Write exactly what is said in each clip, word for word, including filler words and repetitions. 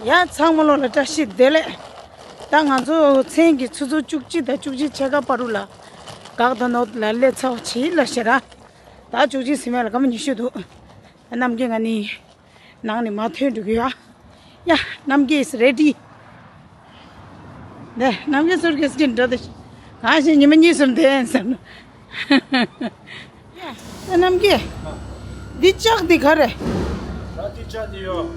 ཡ་ཚང་མ་ལོ་ལ་བཀྲ་ཤིས་བདེ་ལེགས། ད་ང་ཚོ་མཚན་གྱི་ཆུ་ཚོད་བཅུ་གཅིག་དང་བཅུ་གཅིག་ཕྱེད་ཀ་བར་དུ་ལ་གག་དང་ནོར་ལ་སླེབས་ཚར་བ་བྱིས་ལ་ཤེ་ར། ད་བཅུ་གཅིག་ཟིན་མེད་ལ་སྐར་མ་ཉི་ཤུ་འདུག་རྣམ་རྒྱལ་ང་ནི་ནང་ནས་མ་ཐོན་འགྲོ་གི་ཡོད། ཡ་རྣམ་རྒྱལ་is ready། ནས་རྣམ་རྒྱལ་སུར་གེ་སི་ཅིག་འགྲོ་དེ། གང་ཞིག་ཉི་མ་གཉིས་སུམ་དེ་ཟེར་ན། ཡ་རྣམ་རྒྱལ། འདི་ལྕགས་འདི་ག་རེ། ད་འདི་ལྕགས་འདི་ཡོད།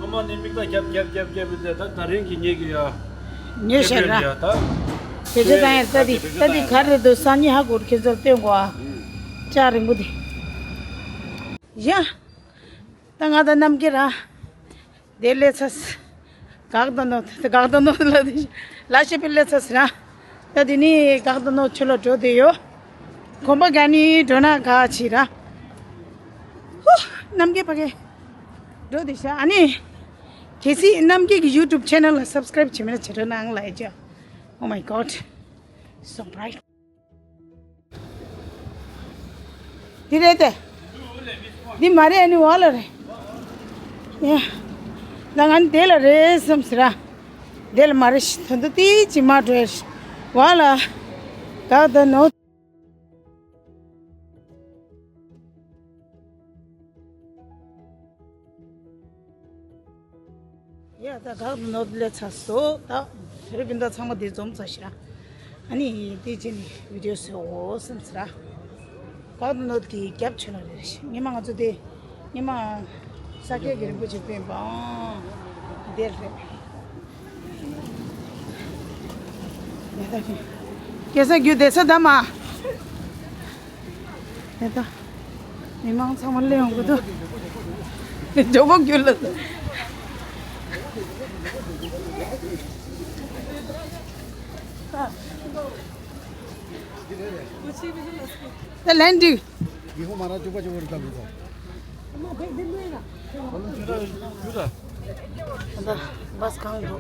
སྔོན་མ་ནི་མིག་ལྟ་རྒྱབ་རྒྱབ་རྒྱབ་རྒྱབ་ཡོད་དེ་ད་ད་རིང་གི་ཉེ་གི་ཡོད། ཉེ་ཤར་ར། ཡ་ད། དེ་ཚོ་དང་ཡ་ད་འདི་ད་འདི་ག་རེ་འདུག་སང་ཉིན་ཧ་གོ་རུ་ཁྱེད་ཚོར་སྟོན་དགོས་ཨ། ལྕགས་རིང་པོ་འདི། ཡ། ད་ང་ད་རྣམ་རྒྱལ་ར། དེ་སླེབས་ཚར། གག་དང་ནོར་གག་དང་ནོར་ལ་དེ་ལ་ཤེ་པི་སླེབས་ཚར་ཟེར་ན། ད་དེ་ནི་གག་དང་ནོར་ཆུ་ལ་འགྲོ་དེ་ཡོད། གོམ་པ་ག་ནི་འགྲོ་ན་ག་ཆི་ར། ཧུ། རྣམ་རྒྱལ་ཕ་གི། འགྲོ་དེ་ཤ་ཨ་ནི། གལ་སྲིད་རྣམ་རྒྱལ་གྱི་YouTube channel ལ་subscribe བྱེད་མེད་ན་བྱེད་རོགས་གནང་ལ་ཡ་ཅག Oh my god. Surprise. འདི་རེད་དེ། འདི་མ་རེད་ཨ་ནི་བ་ལ་རེད། ཡ། ད་ང་ནི་དེ་ལ་རེད་བསམ་ཟེར་ར། དེ་ལ་མ་རེད་ཤི་ད་འདི་ཏི་ཅི་མ་འགྲོ་ཡ་ཤི། བ་ལ། ད་ད་ནོ། ཡ་ད་གག་དང་ནོར་སླེབས་ཚར་སོང་། ད་དེ་རིང་སྤུན་ཟླ་ཚང་མ་འདིར་འཛོམས་ཚར་ཤག་ཨ་ནི་དེ་རྗེས་ནས་བི་ཌི་ཡོ་བཟོ་འོ་བསམ་ཟེར། གག་དང་ནོར་དེ་རྒྱབ་ཆོད་ན་རེད་ཤག་ཉི་མ་ང་ཚོ་དེ་ཉི་མ་ས་སྐྱ་གི་རིན་པོ་ཆེ་སྤུན་པའང་དེར་རེད། ཡ་ད་ཁྱོད་སྐྱེ་ས་རྒྱུ་བསྡད་ས་ད་མ། ཨེ་ད། མི་མང་ཚང་མ་སླེབས་ཡོང་གི་འདུག་ཇོ་བོ་རྒྱུད་ལ། ད་ལན་འགྲིག་ད་བྷ་སི་གང་འགྲོ།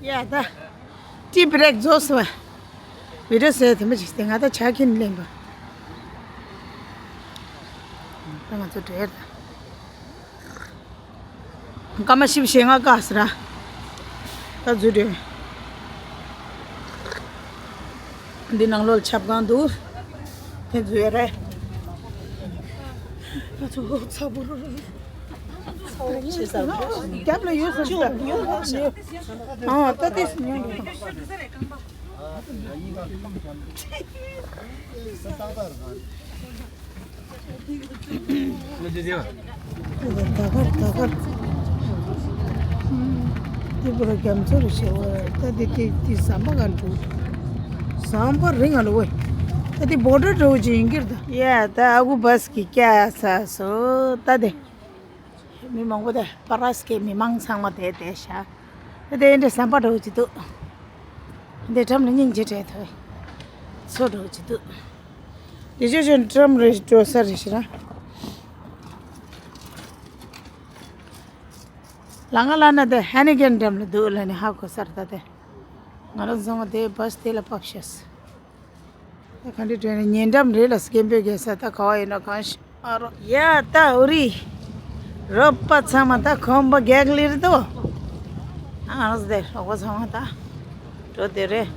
ཡ་ད། ཏི་བྷི་རེག་རྫོགས་སོང་བ། བི་ཌི་ཡོ་ཟེར་དེ་མ་ཅིག་དེ་ང་ད་ཆ་ཁྱིན་ལེན་པ། ད་ང་ཚོ་བྲེལ་ད། སྐར་མ་བཞི་བཅུ་ཞེ་ལྔ་བཀག་ཟེར་ར། ད་འཛུལ་བྲེལ། འདི་ནང་ལོགས་ཆབ་ཁང་འདུག་དེ་འཛུལ་ཡ་རེད། ང་ཚོ་ཚ་པོ་རུ་རུ། རྒྱབ་ལ་ཡོད་བསམ་ས། ཨ་ད་ལྟས་སུ་ཉོན་ཡོད། ད་གར་ད་གར། དེ་བོ་ར་རྒྱ་མཚོ་རུ་ཤེས་བ་ད་དེ་དེ་དེ་ཟམ་པ་ག་འགྲོ། ཟམ་པ་རིང་ང་ལ་ཝེ། ད་དེ་བོ་ཌར་འགྲོ་ཅི་ཡིན་གྱིར་ད། ཡ་ད་ཨ་ཁུ་བྷ་སི་གི་སྐྱ་ས་སོ་ད་དེ། མི་མང་པོ་དེ་པ་ར་སི་ཀའི་མི་མང་ཚང་མ་དེ་དེ་ཤ། དེ་འདྲ་ཟམ་པ་འགྲོ་གི་འདུག་དེ་འགྲམ་ལ་སྙིང་རྗེ་བྲལ་ཐོས། མཚོ་འགྲོ་གི་འདུག་དེ་ཅོ་ཅོ་འགྲམ་རེ་འགྲོ་ས་རེ་ཞེ་ན། ལ་ང་ལ་ན་དེ་ཧ་ནི་གན་འགྲམ་ལ་འདུག་ལ་ནི་ཧ་གོ་ས་རེད་ད་དེ། ང་རང་ཚང་མ་དེ་བྷ་སི་དེ་ལ་བབས་ཤག་ད་ག་འདྲ་དྲན་ནས་ཉེ་འགྲམ་རེད་ལ་སྐད་འབོད་རྒྱག་ས་ད་ག་བ་ཡིན་ན་གང་ཤེས་ཨ་རོ། ཡ་ད་འུ་རི། རོགས་པ་ཚང་མ་ད་ཁོམ་པ་རྒྱག་ལེར་དོ། ཨ་ང་རང་ཚོ་དེ་རོགས་པ་ཚང་མ་ད་འགྲོ་དེ་རེད།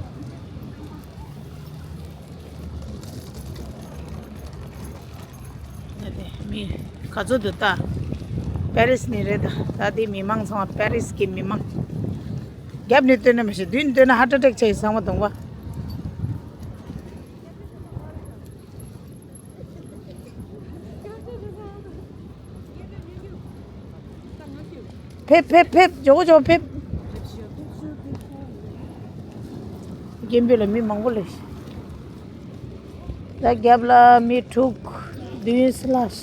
ད་དེ་མི་ག་ཚོད་འདུག་ད། པེ་རིས་ནས་རེད་ད། ད་དེ་མི་མང་ཚང་མ་པེ་རིས་ཀྱི་མི་མང་། རྒྱབ་ནས་སྟོན་ན་མི་ཤེས་མདུན་སྟོན་ན་ཧ་ཊ་ཊེག་ཆགས་ཡིན་ཚང་མ་གདོང་པ། ཕེབས་ཕེབས་ཕེབས་མགྱོགས་མགྱོགས་ཕེབས། སྐད་འབོད་ལ་མི་མང་པོ་སླེབས། ད་རྒྱབ་ལ་མི་དྲུག་བདུན་སླེབས།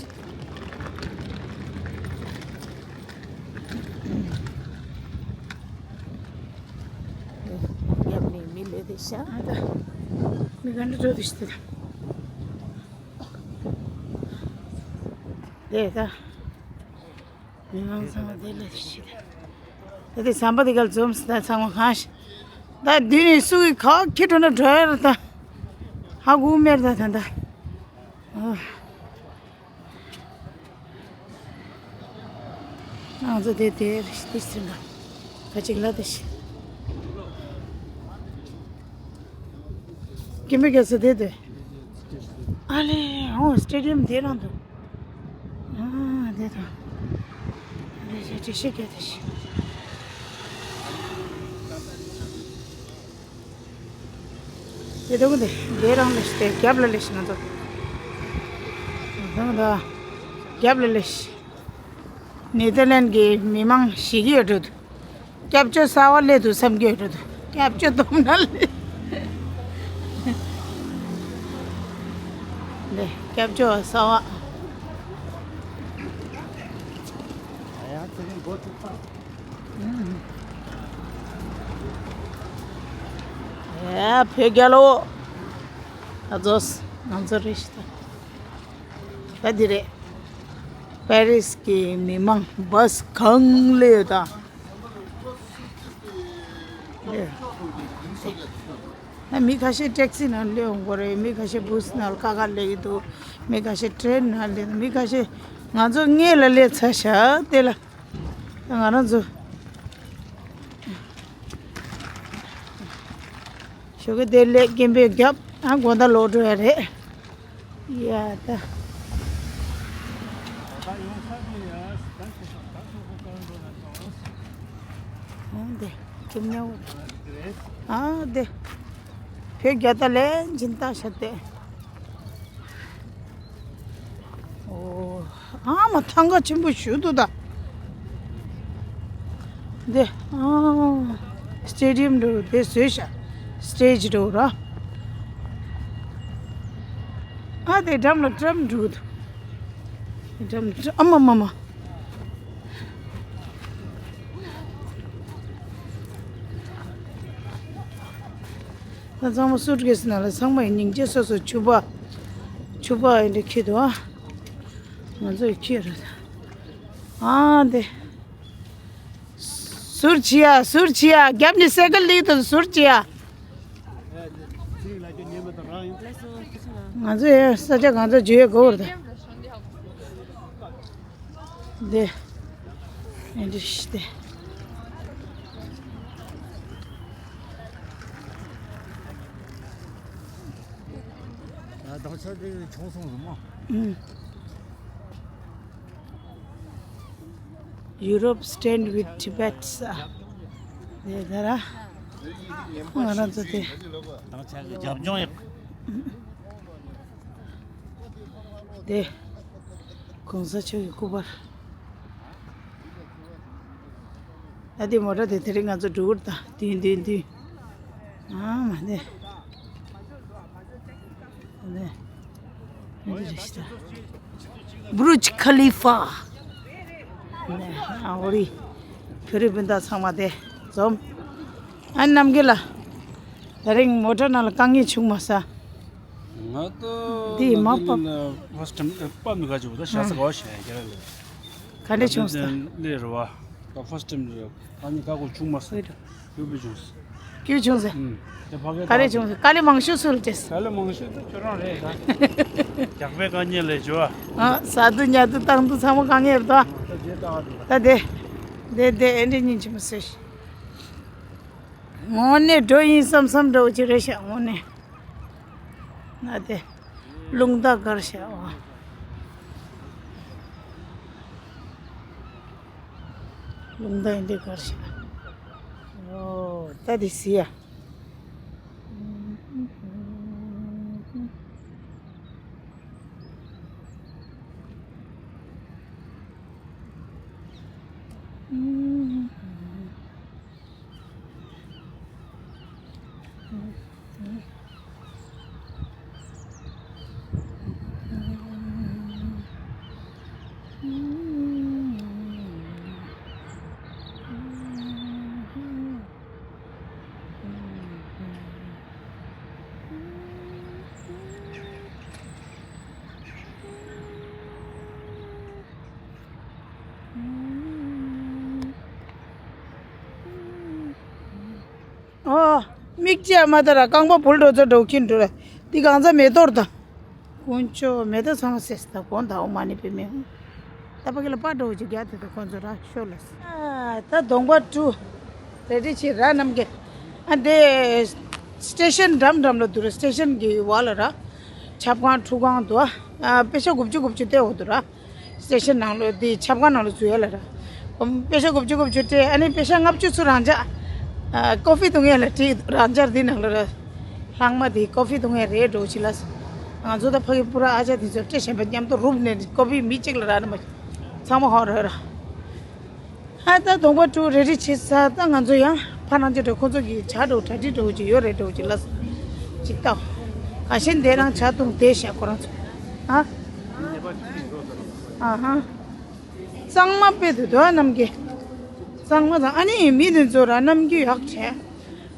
རྒྱབ་ནས་མི་ལས་དེ་ཤ། ཨ་ད། མི་ག་འདྲ་འགྲོ་དེ་ཤི་དེ། དེ་ད། མི་མང་ཚང་མ་དེ་ལས་དེ་ཤི་དེ། ད་དེ་ཟམ་པ་དེ་ག་ལ་འཛོམས་སི་ད་ཚང་མ་གང་ཤི། ད་དུས་ནས་སུ་གི་ཁ་ཁྱི་འགྲོ་ན་འགྲོ་ཡ་ར་ད། ཧ་གོ་མེར་ད་ད་ད། ཨ། ང་ཚོ་དེ་དེ་རེད་དེ་ཟེར་ན་ཁ་ཅིག་ལ་དེ་ཤི། ཀིམ་པེ་ག་ས་དེ་དེ། ཨ་ལེ་ཨོ་སི་ཊེ་ཌི་ཡམ་དེ་རང་དུ། ཨ་དེ་དང་། ཨ་ལེ་ཅི་ཤི་ག་དེ་ཤི། དེ་དུང་དེ་དེ་རང་ལས་ཤི་དེ་རྒྱབ་ལ་ལས་ཤི་ང་ཚོ། དུང་དང་རྒྱབ་ལ་ལས་ཤི། ནེ་ཐར་ལན་གྱི་མི་མང་ཞིག་ཡོད་འགྲོ་འདུག་སྐྱབས་བཅོལ་གསར་བ་སླེབས་འདུག་བསམ་གྱི་ཡོད་འགྲོ་འདུག་སྐྱབས་བཅོལ་སྡོམ་ན་སླེབས། འདི་སྐྱབས་བཅོལ་གསར་བ། ཡ་བོད་རྒྱལ་ལོ། ད་ཚོ་ང་ཚོ་རེ་ཞིག་ད། ད་འདི་རེད། པེ་རིས་ཀྱི་མི་མང་བྷ་སི་གང་སླེབས་ཡོད་ད། ད་མི་ཁ་ཤས་ཊེག་སི་ནང་སླེབས་ཡོང་གི་རེད། མི་ཁ་ཤས་བྷ་སི་ནང་ལ་ཀ་ཁ་སླེབས་ཀྱི་འདུག་མི་ཁ་ཤས་ཊེན་ནང་སླེབས། མི་ཁ་ཤས་ང་ཚོ་སྔས་ལ་སླེབས་ཚར་ཤག་དེ་ལ་ད་ང་རང་ཚོ་ཞོགས་ཀས་དེ་སླེབས་ཀིམ་པེ་རྒྱབ་ཨ་དགོང་དག་ལོག་འགྲོ་ཡ་རེད། ཡ་ད། འོ་འདི་ཁྱིམ་ཉལ་བ། ཨ་འདི། བོད་རྒྱ་ད་ལན་སྦྱིན་བདག་ཤ་སྟེ། ཨོ། ཨ་མ་ཐང་ག་ཆེན་པོ་ཞུ་འདུག་ད། འདི། ཨ། སི་ཊེ་ཌི་ཡམ་འགྲོ་དེ་བཟོས་ཤག་སི་ཊེ་ཇི་འགྲོ་ར། ཨ་དེ་འགྲམ་ལ་ཊམ་འགྲོ་འདུག་འགྲམ་ལ་ཨ་མ་མ་མ། ད་ཚང་མ་སུཊ་ཀེ་སི་ནང་ལ་ཚང་མ་ཡི་སྙིང་རྗེ་སོ་སོ་ཕྱུ་པ། ཕྱུ་པ་ཡི་འདྲ་ཁྱེར་འདུག་ཨ། ང་ཚོ་ཡི་ཁྱེར་རེད། ཨ་འདི། ཟུར་ཕྱིན་ཡ། ཟུར་ཕྱིན་ཡ། རྒྱབ་ནས་སེ་ཀལ་ལིག་དང་ཟུར་ཕྱིན་ཡ། ང་ཚོ་ཡ་ས་ཆ་གང་ཚོ་བརྗོད་ཡ་གོ་བར་ད། འདི། ཨེ་འདྲ་ཞིག་སྟེ། ད་དང་ཆ་དེ་ཆུང་སོང་རུ་མོ། ཨུམ། Europe stand with Tibet ས། དེ་ད་ར། ང་རང་ཚོ་དེ། དང་ཆ་གི་རྒྱབ་ལྗོངས་ཡག་དེ། གོང་ས་མཆོག་གི་སྐུ་པར། ད་དེ་མོ་ཊ་དེ་དེ་རིང་ང་ཚོ་འགྲོ་གི་རེད་ད། དུས་དུས་དུས། ཨ་མ་དེ། དེ། འདི་རེད་ཤག་ད། བུ་རུཇ་ཁ་ལི་ཧྥ། ཨ་འོ་རི། བོད་རིགས་སྤུན་ཟླ་ཚང་མ་དེ་འཛོམས། ཨ་རྣམ་རྒྱལ་ལགས། དེ་རིང་མོ་ཊ་ནང་ལ་དཀའ་ངལ་བྱུང་མ་ས། ང་ད་འདི་མ་ང་ད་པ། ནི་ཕར་སི་ཊི་ཊེམ་པ་མི་ག་ཅིག་ད་ཤ་ས་ག་བ་ཤ་ཡ་ར་ལེ། ག་འདྲ་བྱུང་ས། ང་ད་ལེ་རེད་བ། ད་ཕར་སི་ཊི་ཊེམ་རེད། ད་ནི་ཀ་ཀོ་བྱུང་མ་སོང་། ཧོད་ར། ཀྱུ་བི་བྱུང་སོང་། ཀྱུ་བྱུང་ས། ཨུམ། དེ་ཕ་གི་ག་རེ་བྱུང་ས། དཀའ་ལས་མང་ཤོས་སུ་ལ་ཅེས། དཀའ་ལས་མང་ཤོས་དེ་ཁྱོད་རང་རེད་ད། རྒྱག་པའི་དཀའ་ངལ་ལས་བྱོས། ཨ་ས་དུ་ཉ་དུ་བཏང་དུ་ཚང་མ་དཀའ་ངལ་རེད་ད། ད་དེ་ད་དེ། ད་དེ་དེ་དེ་ཨེ་འདྲ་ཉིན་ཆི་མ་སོས། དངོས་གནས་འགྲོ་ཡིན་བསམ་བསམ་འདྲ་བོ་ཅིག་རེད་ཤག་དངོས་གནས། ང་དེ་རླུང་རྟ་གར་ཤག་བ། རླུང་རྟ་ཡིན་དེ་གར་ཤག་ཨོ་ད་དེ་སི་ཡ། ཨོ། མིག་ཅེ་མ་ད་ར་རྐང་པ་བུལ་འགྲོ་ཚོ་འགྲོ་ཁྱིན་འགྲོ་ར། འདི་གང་ཚ་མེ་ཏོག་ད། དཀོན་མཆོག་མེ་ཏོག་ཚང་སེ་ད་གོང་ད་འོ་མ་ནི་པེ་མེ། ད་ཕ་གི་ལ་པར་འདྲ་བོ་ཅིག་རྒྱག་དེ་ད་ཁོང་ཚོ་ར་ཤོག་ལ། ཨ་ད་གདོང་པ་ཊུ་རེ་ཌི་བྱེད་ར་རྣམ་རྒྱལ། ཨ་འདི་སི་ཊེ་ཤན་འགྲམ་འགྲམ་ལ་འདུག་ར། སི་ཊེ་ཤན་གི་བར་ལ་ར་ཆབ་ཁང་ཁྲུས་ཁང་འདུག་ཨ་པེ་ཤ་དགུ་བཅུ་དགུ་བཅུ་སྟེར་འོ་འདུག་ར། སི་ཊེ་ཤན་ནང་ལ་འདི་ཆབ་ཁང་ནང་ལ་འཛུལ་ཡ་ལ་ར། ཨམ་པེ་ཤ་དགུ་བཅུ་དགུ་བཅུ་སྟེར། ཨ་ནི་པེ་ཤ་ལྔ་བཅུ་ཚུར་རང་འཇགས། ཨ་ཀོ་ཕི་འཐུང་ཡ་ལ་སྤྲད་རང་འཇགས་འདི་ནང་ལ་ར། ལྷག་མ་དེ་ཀོ་ཕི་འཐུང་ཡ་རེད་འགྲོ་ཅི་ལ། ང་ཚོ་ད་ཕ་གི་པུ་ར་ཨ་ཅག་དེ་ཚོ་སྤྲད་བཞིན་པ་མཉམ་དུ་རུབ་ནས་ཀོ་ཕི་མི་གཅིག་ལ་རག་ནི་མ། ཚང་མ་ཧོ་ར་ར། ཨ་ད་གདོང་པ་ཊུ་རེ་ཌི་བྱེད་ས། ད་ང་ཚོ་ཡང་ཕར་ནང་ཅི་འགྲོ། ཁོ་ཚོ་གི་ཇ་འགྲོ་གྲ་སྒྲིག་འགྲོ་ཅི་ཡོད་རེད་འགྲོ་ཅི་ལ། ཅིག་ལྟ། ག་ཤེད་འདི་རང་ཇ་འཐུང་བསྡད་ཤག་ཁོ་རང་ཚོ། ཨ་ཨ་ཧ། གཙང་མ་དཔེ་འདུག་དོ་རྣམ་རྒྱལ། གཙང་མ་དང་ཨ་ནི་མི་དེ་ཚོ་ར་རྣམ་རྒྱལ་ཡག་བྱས།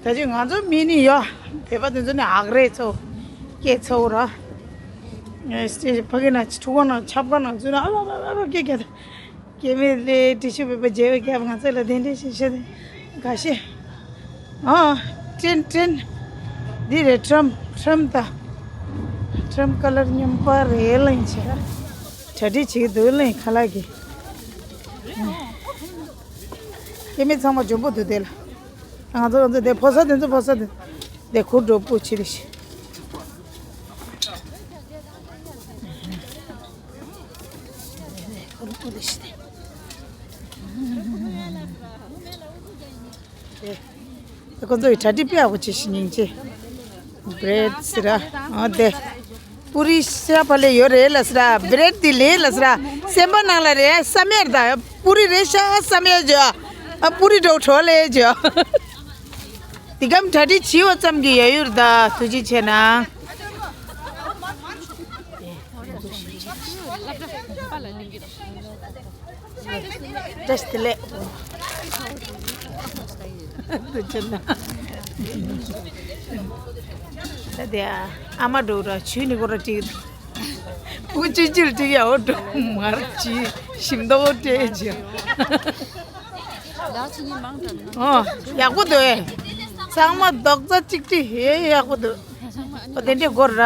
ད་ཅི་ང་ཚོ་མི་ནི་ཡོད། བོད་པ་དེ་ཚོ་ནི་ཨག་རེད་ཚོ། སྐད་ཚོ་ར། ཨེ་སི་ཕ་གི་ན་ཁྲུས་ཁང་ནང་ཆབ་ཁང་ནང་ཚུད་ན་ཨ་ལ་ལ་ལ་ལ་སྐད་རྒྱག་སྐད་མེད་ལས་ཏི་ཤུ་པེ་པར་བརྗེ་བའི་སྐད་ང་ཚོ་ལ་དེ་འདྲས་ཞིག་བཤད་དེ་འགའ་ཤས། ཨ་ཀྲིན་ཀྲིན། འདི་རེད་ཁྲམ་ཁྲམ་ད། ཁྲམ་ཀ་ལར་སྙོམས་པ་རེད་ལེན་བྱས། གྲ་སྒྲིག་བྱེད་ཀྱི་འདུག་ལེན་ཁ་ལག་གི། སྐྱེ་མེད་ཚང་མ་འཇོན་པོ་འདུག་དེ་ལ། ང་ཚོ་ང་ཚོ་དེ་ཕོ་གསར་དེ་ཚོ་ཕོ་གསར་དེ་དེ་གུར་འགྲོ་པོ་ཆེ་རེ་ཞིག་གུར་པོ་རེ་ཞིག་དེ། དེ་ཁོ་ཚོ་ཡི་གྲ་སྒྲིག་དཔེ་ཡག་པོ་བྱེད་ཤིང་སྙིང་རྗེ། བྷི་རེད་ཟེར་ར། ཨ་དེ། པུ་རི་ཤ་ཕ་ལས་ཡོད་རེད་ལ་ཟེར་ར། བྷི་རེད་དེ་ལས་ལ་ཟེར་ར། སེམས་པ་ནང་ལ་རེད་བསམ་ཡར་ད། པུ་རི་རེད་ཤག་བསམ་ཡར་བྱོས། ཨ་པུ་རི་འགྲོ་གྲོ་ལས་བྱོས། དེ་གམ་གྲ་སྒྲིག་བྱས་པ་ཙམ་གྱིས་ཡ་ཡུར་ད་ཐུགས་རྗེ་ཆེ་གནང་། བཀྲ་ཤིས་བདེ་ལེགས། འདི་ཕྱིར་ན། ད་དེ་ཨ་མ་འགྲོ་ར་ཆུ་ནི་གོ་ར་ཏིག་ཨུ་ཅི་ཅིལ་ཏིག་ཡའོ་འགྲོ་མར་ཅི་ཞིམ་མདོག་སྤྲད་ཅི། ཨོ་ཡག་པོ་འདུག་ཨེ། ཚང་མ་རྡོག་རྩ་གཅིག་སྒྲིལ་ཧེ་ཡག་པོ་འདུག་ཨོ་དེ་འདྲས་གོ་ར།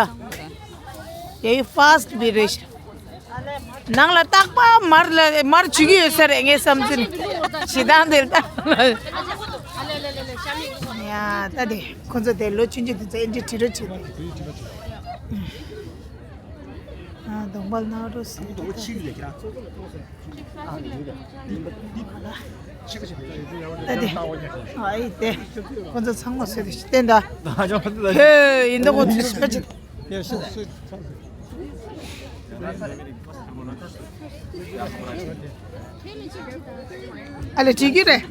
ཡ་ཡུ་ཕ་སི་ཊི་བྷི་རེད་ཤག་ནང་ལ་རྟག་པར་མར་ལ་མར་བྱུག་གི་ཡོད་ས་རེད་ངའི་བསམ་ཚུལ་ནི། ཞེ་སྡང་དེ་ལྟ། ཡ་ད་དེ་ཁོ་ཚོ་དེ་ལོ་ཆུང་ཆུང་དེ་ཚོ་ཨེ་འདྲས་དྲི་རོ་བྱེད་དེ། ཨ་གདོང་པ་ནག་རོ་ཟེར་གི་འདུག་ད་དེ། ཨ་ཡི་དེ། ཁོ་ཚོ་ཚང་མ་ཟེར་དེ་ཞིག་བསྟན་ད། ཧེ་ཡིན་ད་ཁོ་ཚོ་ཞིག་པ་ཅིག་ཨ་ལེ་བྲིས་རྒྱུ་རེད།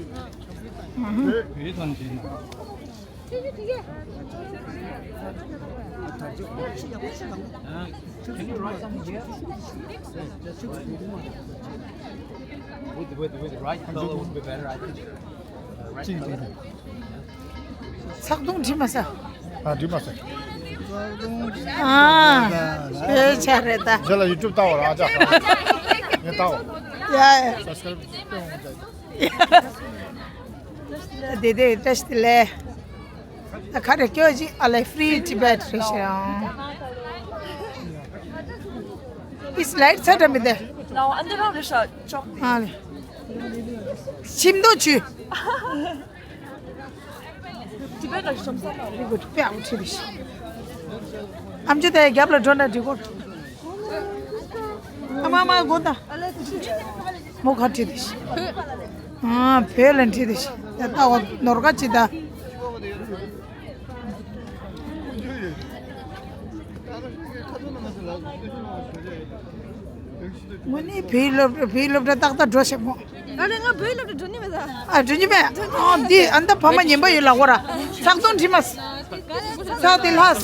With, with, with rice bowl would be better, I think. Uh, rice bowl. ཚགས་དུང་བྲིས་མ་ས། ཨ་བྲིས་མ་ས། ཨ་ཤེས་བྱ་རེད་ད། རྗེས་ལ་ཡུ་ཊུབ་ལྟ་བ་ར་ཨ་ཅག་ངས་ལྟ་བ། ཡ་ཡ། སབ་སི་ཀ་རེབ་སྤྲད་འོང་། དེ་དེ་བཀྲ་ཤིས་བདེ་ལེགས། ད་ག་རེ་སྐྱོ་ཅི་ཨ་ལེ་ཕི་རི་ཊི་བེཊ་རེད་ཤག་ཨིས་ལའིཊ་ཚ་འདྲ་མི་འདུག་ལའོ་ཨ་འདི་རང་རེད་ཤག་ཅོག་ཨ་ལེ། ཤིམ་ཏོག་ཆུ། དེ་བས་ཀྱང་ཤོམ་ས་མ་རེད། དེ་གོ་དཔེ་ཨ་མ་ཁྲིད་རེད་ཤག་ཨམ་ཅོག་དེ་རྒྱབ་ལ་འགྲོ་ན་འགྲིག་གོ། ཨ་མ་མ་གོ་ད། མོ་ག་ཁྲིད་དེ་ཤི། ཨ་བོད་ལ་ཁྲིད་དེ་ཤི། ད་ལྟ་བ་ནོར་ག་ཅི་ད། དངོས་གནས་བོད་སློབ་གྲྭ་བོད་སློབ་གྲྭ་ཏག་ཏག་འགྲོ་ཤེས་མོ། ཨ་ལེ་ང་བོད་སློབ་གྲྭ་འགྲོ་ནི་མེད་ད། ཨ་འགྲོ་ནི་མེད། ཨོ་འདི་ཨ་ད་ཕ་མ་ཉན་པ་ཡོད་ལ་གོ་ར། ཚགས་དུང་བྲིས་མ། ཚགས་དེ་ལྷག་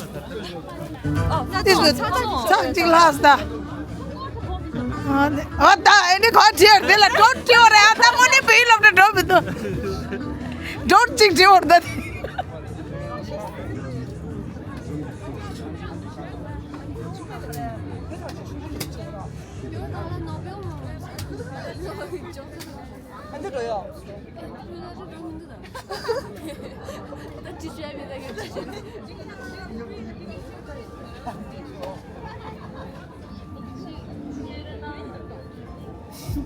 ཨོ་ཚགས་ཅིག་ལྷག་ད། ཨོ་ད་ཨེ་ནི་ག་བྲིས་དེ་ལ་འགྲོ་བྲིས་བ་རེད། ཨ་ད་དངོས་གནས་བོད་སློབ་གྲྭ་འགྲོ་མི་འདུག་འགྲོ་གཅིག་བྲིས་བར་ད། ཡ་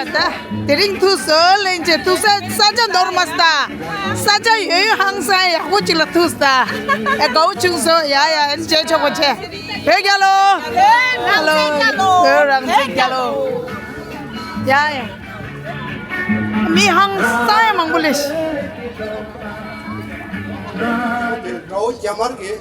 ད། དེ་རིང་ཐུག་སོང་ལན་ཅེ་ཐུག་ས་ས་ཆ་འདོར་མ་སྟ། ས་ཆ་ཡོད་ཡོད་ཧང་སང་ཡག་པོ་ཅིག་ལ་ཐུག་སྟ། ཨེ་དགའ་བོ་བྱུང་སོང་། ཡ་ཡ་ཨེ་ཅེ་ཆོག་པོ་ཆེ། བོད་རྒྱལ་ལོ། ཧ་ལོ། བོད་རང་བཙན་རྒྱལ་ལོ། ཡ་ཡ། མི་ཧང་སང་ཡ་མང་པོ་ལས། དགྲ་བོ་རྒྱ་དམར་གྱི་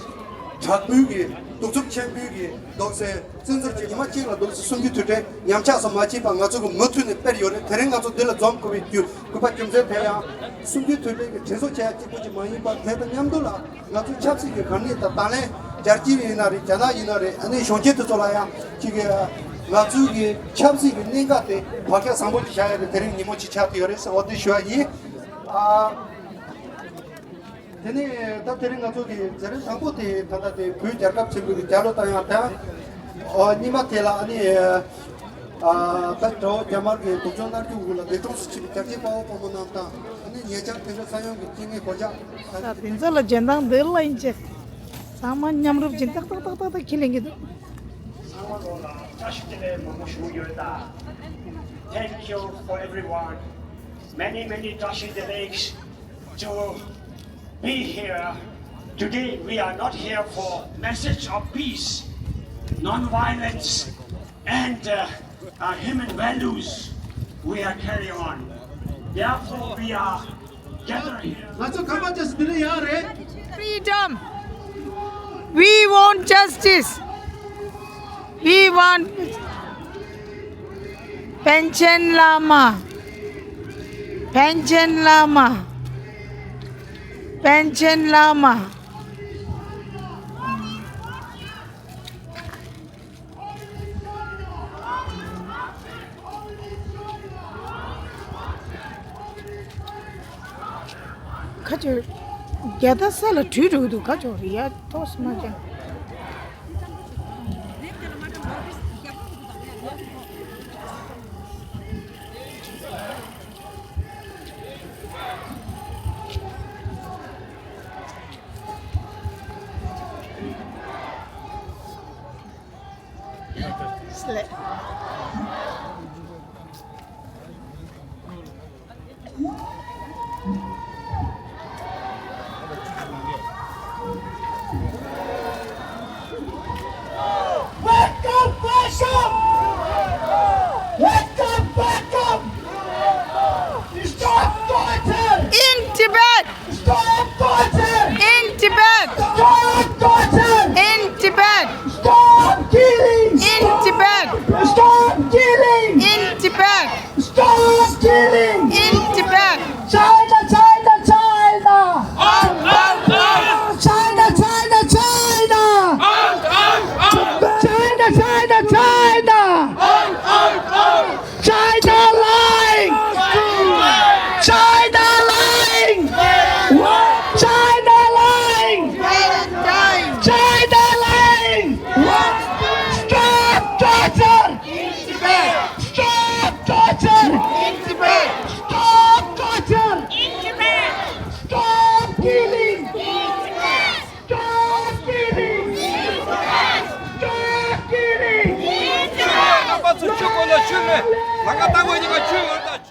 དྲག་པོའི་གི་གདུག་རྩུབ་ཆེན་པོའི་གི་འདུག་སེ། བཙན་འཛུལ་གྱི་ཉི་མ་གཅིག་ལ་འདུག་སེ་གསུམ་བཅུའི་དུས་དྲན་ཉམས་ཆག་སུ་མ་ཕྱིན་པར་ང་ཚོ་གི་མུ་མཐུད་ནས་སྤེལ་ཡོད་རེད། དེ་རིང་ང་ཚོ་འདི་ལ་འཛོམས་དགོས་པའི་རྒྱུ་དགོས་པ་རྒྱུ་མཚན་དེ་ཡང་གསུམ་བཅུའི་དུས་དྲན་གྱི་དྲན་གསོ་བྱེད་ཡ་གཅིག་པུ་ཅིག་མ་ཡིན་པར། དེ་དང་མཉམ་དུ་ལ་ང་ཚོའི་ཆབ་སྲིད་ཀྱི་གར་གནས་དང་དང་ལེན་རྒྱལ་སྤྱི་ཡིན་ན་རེད། རྒྱ་ནག་ཡིན་ན་རེད། ཨ་ནི་གཞོན་སྐྱེས་དེ་ཚོ་ལ་ཡང་ཅིག་གི་ང་ཚོའི་གི་ཆབ་སྲིད་ཀྱི་གནད་འགག་དེ་བག་ཆགས་བཟང་པོ་ཅིག་བཞག་ཡ་གི་དེ་རིང་ཉིན་མོ་ཅིག་ཆགས་བསྡད་ཡོད་རེད་ཟེར་བ་འདི་ཞུ་བ་ཡིན། ཨ། དེ་ནས་ད་དེ་རིང་ང་ཚོ་གི་མཛད་རིམ་དང་པོ་དེ་ད་ལྟ་དེ་བོད་རྒྱལ་ཁབ་ཆེན་པོའི་རྒྱལ་གླུ་དང་ཡང་དང་། ཨོ་རྙིང་མ་དེ་ལ་ཨ་ནི་ཨ་ད་དགྲ་བོ་རྒྱ་དམར་གྱི་སྡུག་སྦྱོང་མནར་གཅོད་འོག་ལ་འདས་གྲོངས་སུ་ཕྱིན་པའི་རྒྱལ་གཅེས་དཔའ་བོ་དཔའ་མོ་རྣམས་དང་། ཨ་ནི་ཉེ་ཆར་དེ་འདྲ་ས་ཡོམ་གྱི་རྐྱེན་ངན་གོད་ཆག་ས་དེ་ཚོ་ལ་རྒྱན་དང་འདི་ལ་ཡིན་ཅེ། ཚང་མ་མཉམ་རུབ་ཅིག་ཏག་ཏག་ཏག་ཏག་ཏག་ཁས་ལེན་གྱི་འདུག་ཚང་མ་ལོ་ལ་བཀྲ་ཤིས་བདེ་ལེགས་མང་པོ་ཞུ་ཡོད་ད། Thank you for everyone. Many, many བཀྲ་ཤིས་བདེ་ལེགས། To be here today, we are not here for message of peace, non-violence, and uh, uh, human values. We are carry on. Therefore, we are gathered here. ང་ཚོ་ཁ་པར་ཅེས་འདི་ལ་ཡང་རེད། Freedom. We want justice. We want པཎ་ཆེན་བླ་མ། པཎ་ཆེན་བླ་མ། པཎ་ཆེན་བླ་མ། ཁ་ཅོ། རྒྱ་ད་ས་ལ་བྲུས་འགྲོ་གི་འདུག་ཁ་ཅོ་རི་ཡ་ཐོག་སི་མ་ཅན། སླེབས། Wake up, wake up! Wake up, wake up! Stop torture! In Tibet! Stop torture! In Tibet! Stop torture! In Tibet! Stop killing! In Tibet! Stop killing! In Tibet! Stop killing! In Tibet! China, China, China! Out, out, out! China, China, China! Out, out, out! China, China, China! Out, out, out! China lying! China lying! China lying! China lying! Stop torture! Stop torture! Stop torture! Stop killing! Stop killing! Stop killing! རྣམ་པ་ཚོ་ཆུ་ཁོ་ལ་ཆུ་མེད། ལ་ང་ཏང་བ་ཉི་མ་ཆུ་ཡོད་ད།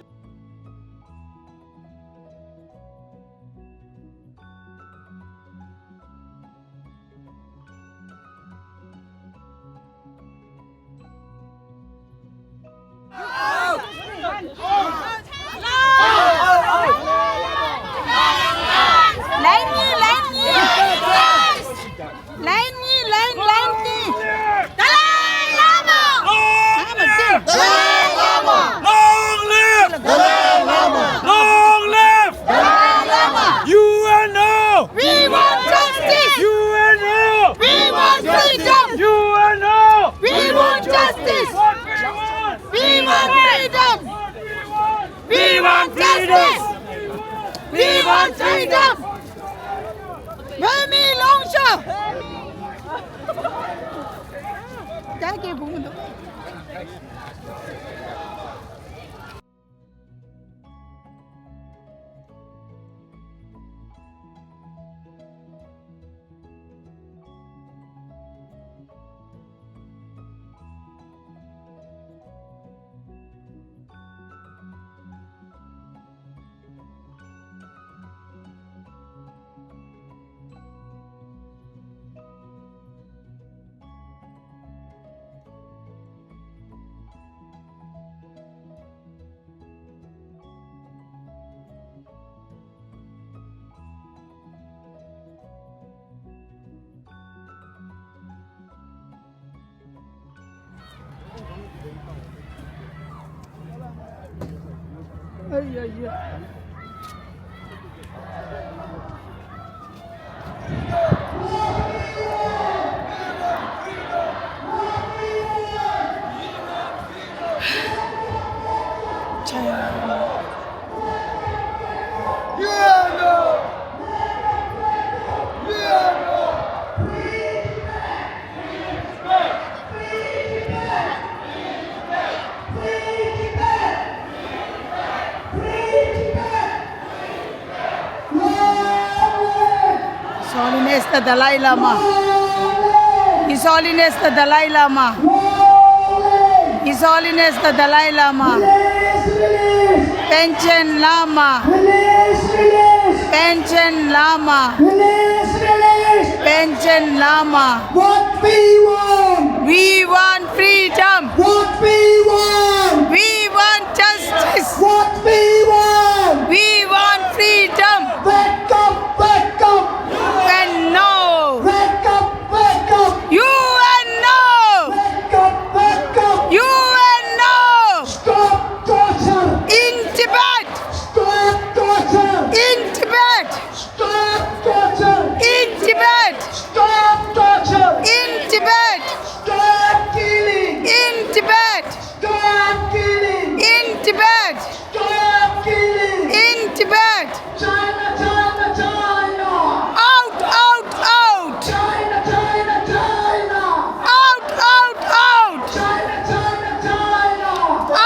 ལན་གཉིས། ལན་གཉིས། ལན་གཉིས། ལན་ལན་གཉིས། Dalai Lama! Dalai Lama! Long live! Dalai Lama! Long live! Dalai Lama! U N O! We want justice! U N O! We want freedom! U N O! We want justice! What we want! We want freedom! What we want! We want justice! We want freedom! བོད་མིའི་ལངས་ཕྱོགས། རྒྱ་སྐད་བུ་མི་འདུག་ཨ་ཡ་ཡ། His Holiness the Dalai Lama. His Holiness the Dalai Lama. His Holiness the Dalai Lama. Panchen Lama. Panchen Lama. Panchen Lama. What we want? We want freedom. What we want? We want justice. What we want? We want freedom. Wake up, wake up. U N no. Wake up, wake up. U N no. Wake up, wake up. U N no. Stop torture. In Tibet. Stop torture. In Tibet. Stop torture. In Tibet. Stop torture. In Tibet. Stop killing. In Tibet. Stop killing. In Tibet. Stop killing. In Tibet. China, China, China. Out, out, out. China, China, China. Out, out, out. China, China, China.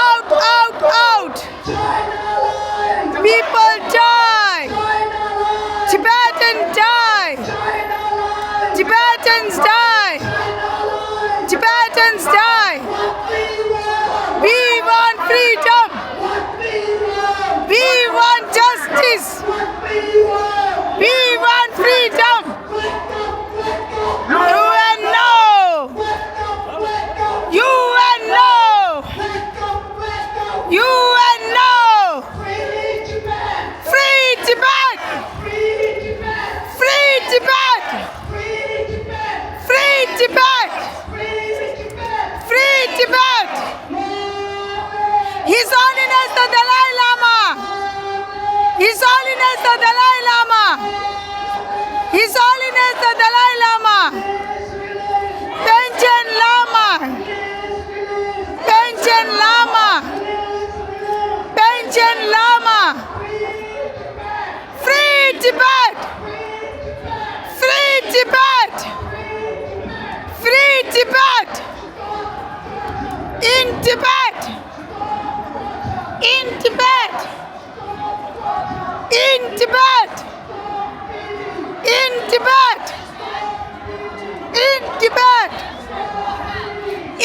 Out, out, out. China lies! People die! China lies! Tibetan die! China lies! Tibetans die! China lies! Tibetans die! What we want! We want freedom! What we want! We want justice! What we want! We want freedom! U N no! U N no! U N no! Free Tibet! Free Tibet! Free Tibet! Free Tibet! His Holiness the Dalai Lama! His Holiness the Dalai Lama! His Holiness the Dalai Lama! Panchen Lama! Panchen Lama! Panchen Lama! Free Tibet! Free Tibet! Free Tibet! In Tibet! In Tibet! In Tibet! In Tibet! In Tibet!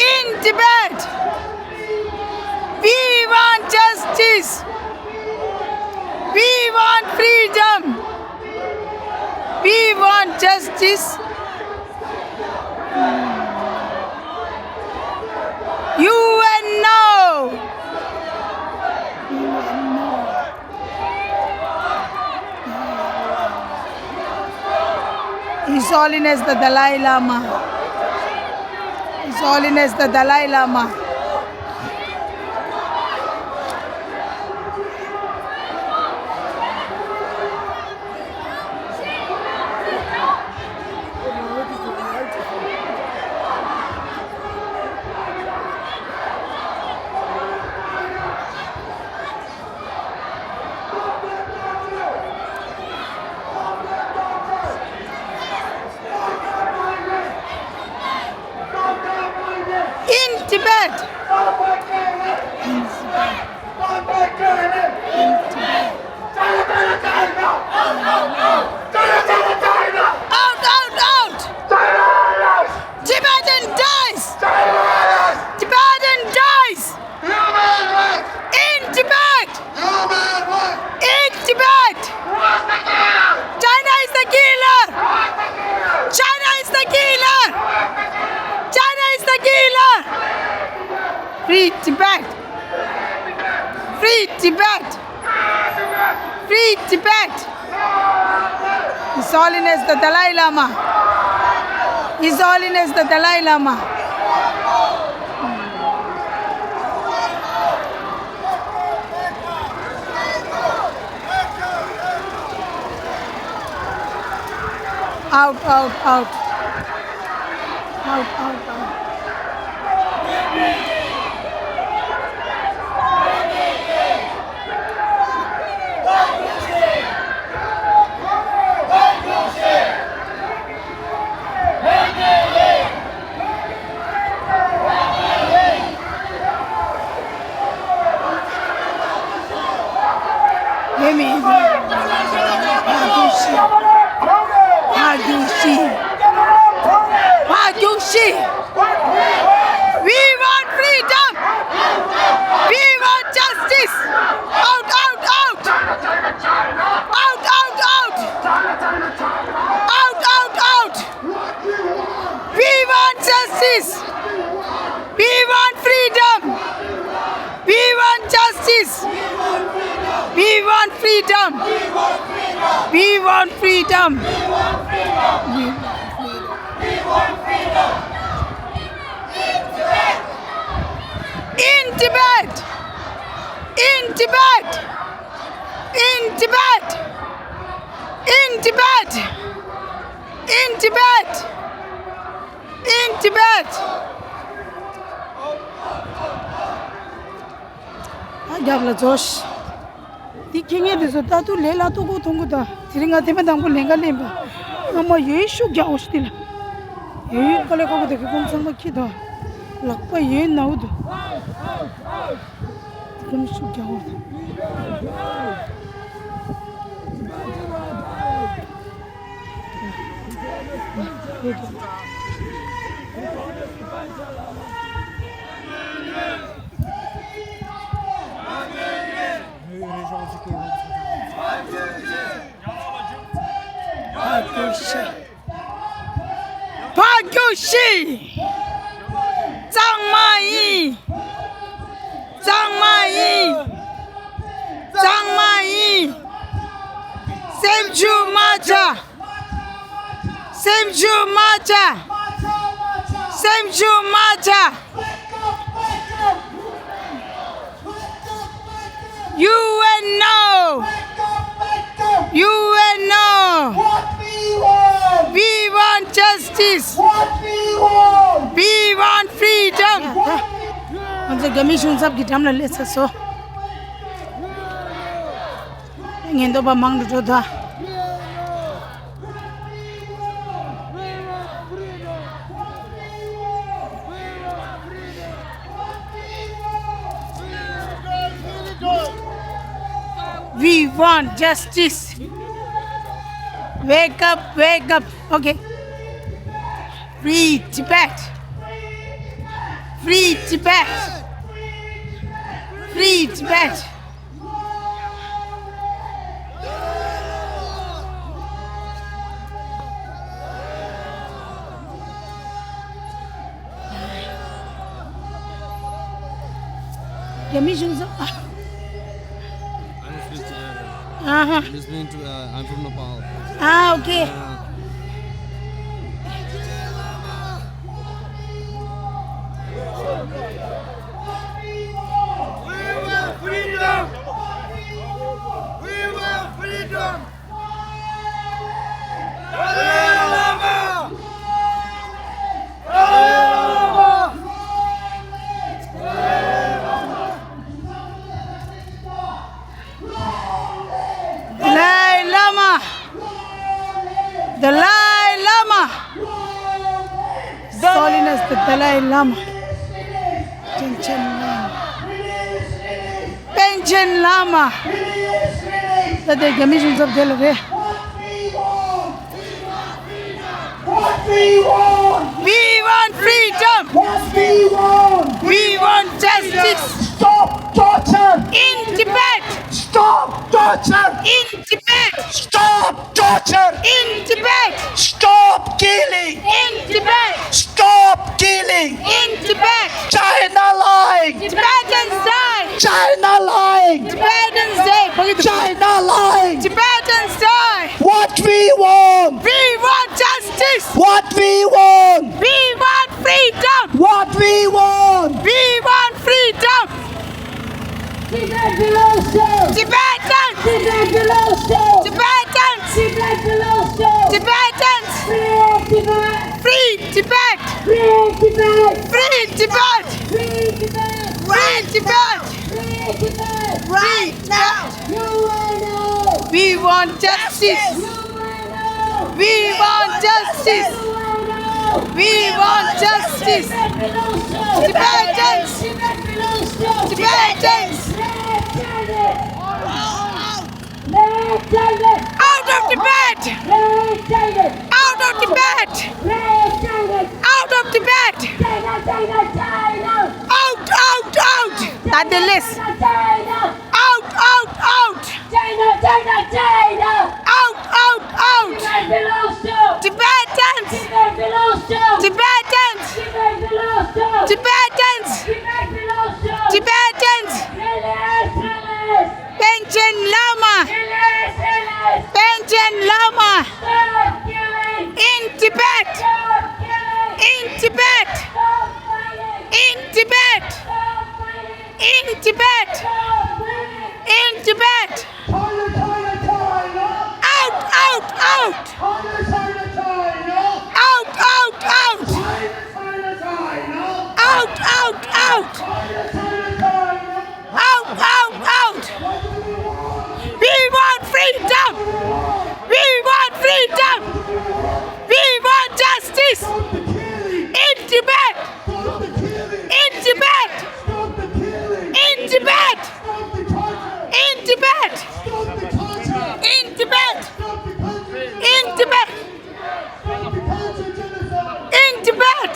In Tibet! We want justice! We want freedom! We want justice! U N no! His Holiness the Dalai Lama. His Holiness the Dalai Lama. In Tibet! In Tibet! Out, out, out! Tibetan dies! Tibetan dies! In Tibet! In Tibet! China is the killer! China is the killer! China is the killer! Free Tibet! Free Tibet! Free Tibet! His Holiness the Dalai Lama! His Holiness the Dalai Lama! Out, out, out. Out, out, out. We want freedom! We want justice! Out, out, out! Out, out, out! Out, out, out! We want justice! We want freedom! We want justice! We want freedom! We want freedom! In Tibet! In Tibet! In Tibet! In Tibet! In Tibet! In Tibet! ཨ་རྒྱབ་ལ་རྫོགས། འདི་ཁྱེད་ངེས་དེ་ཚོ་ལྟ་དུས་ལས་སླ་ཏོག་ཏོག་མཐོང་གི་འདུག་དེ་རིང་ང་དེ་མ་དང་པོ་ལས་ཀ་ལེན་པ། ཨ་མ་ཡོད་ཤུགས་རྒྱག་འོ་ཤི་དེ་ལ། ཡོད་ཡོད་དཀའ་ལས་ཁག་པོ་དེ་གི་ཀོང་ཚང་མ་ཁྱི་དང་། ལག་པ་ཡོད་ནའུ་འདུག་དེ་གི་ཤུགས་རྒྱག་འོ། ཕར་རྒྱུགས་ཤིག་གཙང་མ་ཡིན། གཙང་མ་ཡིན། གཙང་མ་ཡིན། སེམས་ཤུགས་མ་ཆག་སེམས་ཤུགས་མ་ཆག་སེམས་ཤུགས་མ་ཆག You will know. You will know. We want justice. We want freedom. ང་ཚོ་རྒྱ་མི་གཞུང་ཚབ་ཀྱི་འགྲམ་ལ་སླེབས་ཚར་སོང་། ཉེན་རྟོག་པ་མང་དུ་འགྲོ་ད། We want justice. Wake up, wake up. Okay. Free Tibet. Free Tibet. Free Tibet. རྒྱ་མི་གཞུང་ཚབ། I'm listening to, uh, I'm from Nepal. Ah, okay. Uh, We want freedom! We want freedom! Dalai Lama! Dalai Lama! Dalai Lama! Dalai Lama! His Holiness the Dalai Lama. Panchen Lama. Panchen Lama. ད་དེ་རྒྱ་མི་གཞུང་ཚབ་དེ་ལ་རེད། What we want? We want freedom. What we want? We want justice. Stop torture. In Tibet. Stop torture. In Tibet. Stop torture. In Tibet. Stop killing. In Tibet. Stop killing. In Tibet. China lying. Tibetans die. China lying. Tibetans die. China lying. Tibetans die. What we want? We want justice. What we want? We want freedom. What we want? We want freedom. Tibet belongs to Tibetans. Tibet belongs to Tibetans. Tibet belongs to Tibetans! Free Tibet! Free Tibet! Free Tibet! Free Tibet! Free Tibet! Free Tibet! Free Tibet! Right now! U N O! We want justice! U N O! We want justice! U N O! We want justice! Tibet belongs to! Tibetans! Tibet belongs to! Tibetans! Tibetans! Out of Tibet! Out of Tibet! Out of Tibet! Out, out, out! Out, out, out! Out, out, out! Tibetans! Tibetans! Tibetans! Tibetans! Panchen Lama! Panchen Lama! In Tibet! In Tibet! In Tibet! In Tibet! In Tibet! Out, out, out! Out, out, out! Out, out, out! Out, out, out! We want freedom! We want freedom! We want justice! In Tibet! In Tibet! In Tibet! In Tibet! In Tibet! In Tibet! In Tibet!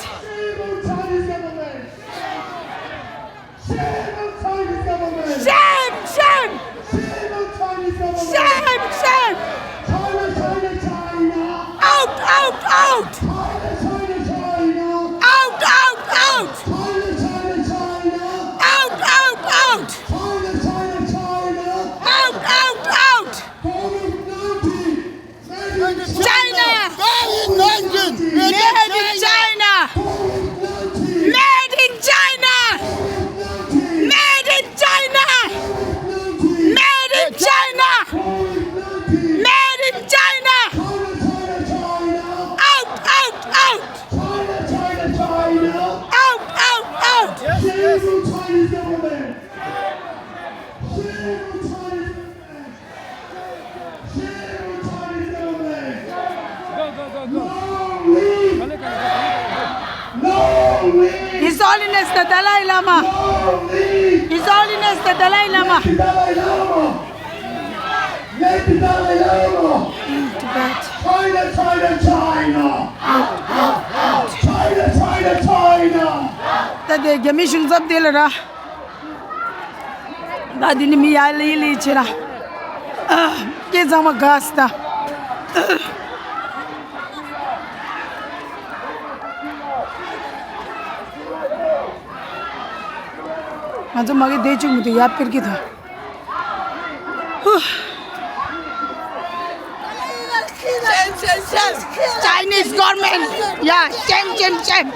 Shame, shame! Shame, shame! Out, out, out! Out, out, out! Out, out, out! Out, out, out! China! Made in China! Made in China! Made in China! Made in China! Made in China! Out, out, out! Out, out, out! His Holiness the Dalai Lama. His Holiness the Dalai Lama. Let the Dalai Lama. China, China, China. China, China, China. ད་དེ་རྒྱ་མི་གཞུང་ཚབ་དེ་ལ་ར། ད་འདི་ནི་མི་ཡ་ལི་ལི་ཆེ་ར། ཨ། སྐད་གཙང་མ་དགའ་སི་ད། ང་ཚོ་མ་གི་བསྡད་བཅུག་མི་འདུག་ཡ་པིར་གི་ད། ཧུ། Chinese government. Yeah, shame, shame, shame.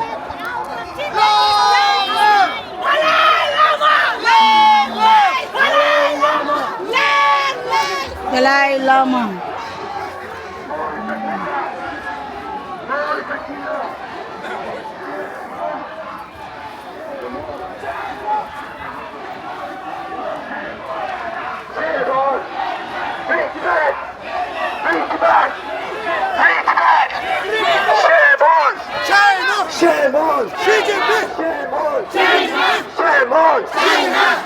Dalai Lama. Shame on! Shame on! Xi Jinping! Shame on! Xi Jinping! Shame on!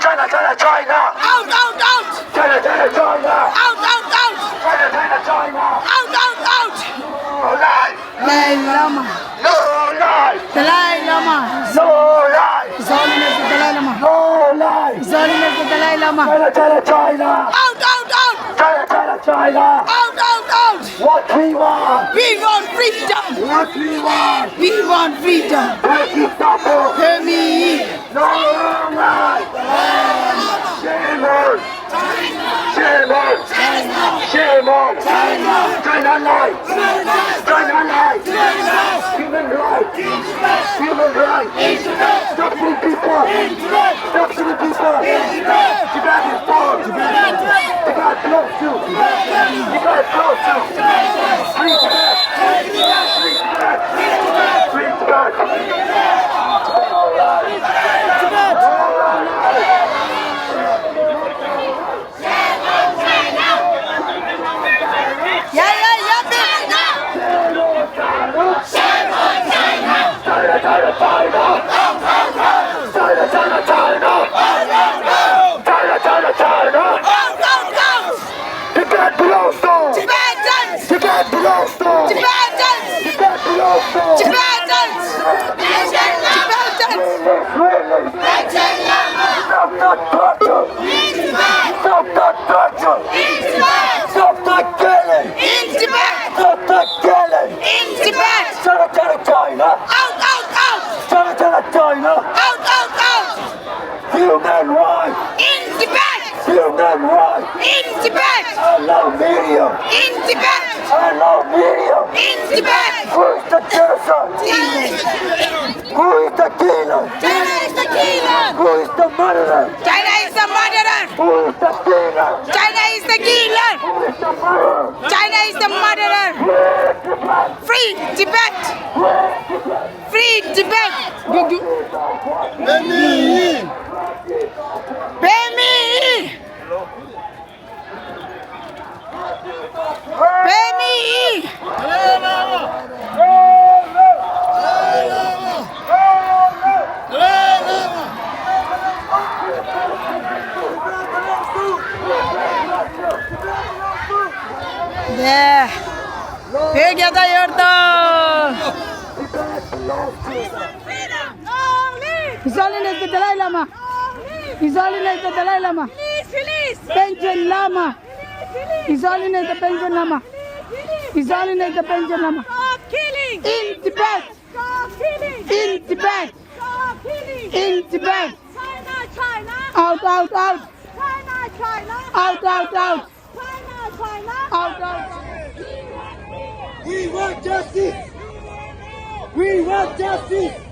China, China, China! Out, out, out! China, China, China! Out, out, out! China, China, China! Out, out, out! No life! Dalai Lama. No life. Dalai Lama. No life. His Holiness the Dalai Lama. No life. His Holiness the Dalai Lama. China, China, China. Out, out, out. China, China, China. Out, out, out. What we want. We want freedom. What we want. We want freedom. What we suffer. Hear me. No life. Shame on. Shame on! Shame on! China life! China life! Human rights! Human rights! Stop killing people! Stop killing people! Tibet is born! Tibet belongs to! Tibet belongs to! Free Tibet! Tibetans! Tibetans! Tibetans! Stop the torture! Stop the torture! Stop the killing! Stop the killing! China, China, China! Out, out, out! China, China, China! Out, out, out! Human rights! In Tibet! Human rights! In Tibet! I love media! In Tibet! I love media! In Tibet! Who is the genocide? Who is the killer? China is the killer! Who is the murderer? China is the murderer! Who is the killer? China is the killer! Who is the murderer? China is the murderer! Free Tibet! Free Tibet! Bemi! Bemi! བོད་རྒྱལ་དར་ཡོད་དོ། His Holiness the Dalai Lama. His Holiness the Dalai Lama. Panchen Lama. His Holiness the Panchen Lama. His Holiness the Panchen Lama. Stop killing! In Tibet! Stop killing! In Tibet! Stop killing! In Tibet! China, China! Out, out, out! China, China! Out, out, out! China, China! Out, out, out! We want justice! We want justice!